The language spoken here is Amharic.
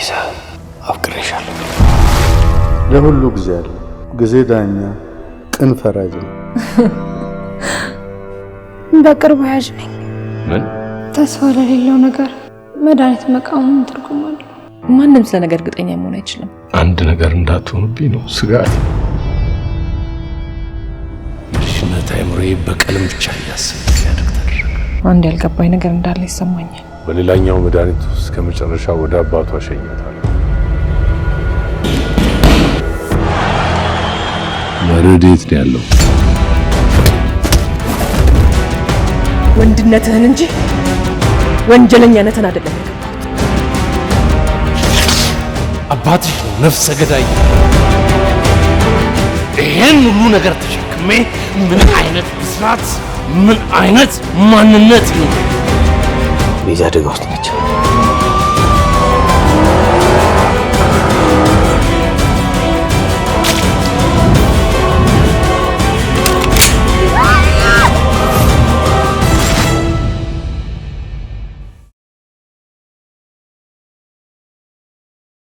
ቤዛ፣ አፍቅሬሻለሁ። ለሁሉ ጊዜ አለ። ጊዜ ዳኛ፣ ቅን ፈራጅ ነው። በቅርቡ ያዥ ነኝ። ምን? ተስፋ ለሌለው ነገር መድኃኒት መቃወም ትርጉም አለው? ማንም ስለ ነገር እርግጠኛ መሆን አይችልም። አንድ ነገር እንዳትሆንብኝ ነው ስጋት። ልጅነት አይምሮዬ በቀልም ብቻ እያሰበ እንዲያድግ ተደረገ። አንድ ያልገባኝ ነገር እንዳለ ይሰማኛል። በሌላኛው መድኃኒት ውስጥ ከመጨረሻ ወደ አባቷ ሸኛታል። መረድ የት ነው ያለው? ወንድነትህን እንጂ ወንጀለኛነትን አይደለም የገባሁት። አባትሽ ነው ነፍሰ ገዳይ። ይሄን ሁሉ ነገር ተሸክሜ ምን አይነት ብስራት፣ ምን አይነት ማንነት ነው? ቤዛ አደጋ ውስጥ ነች።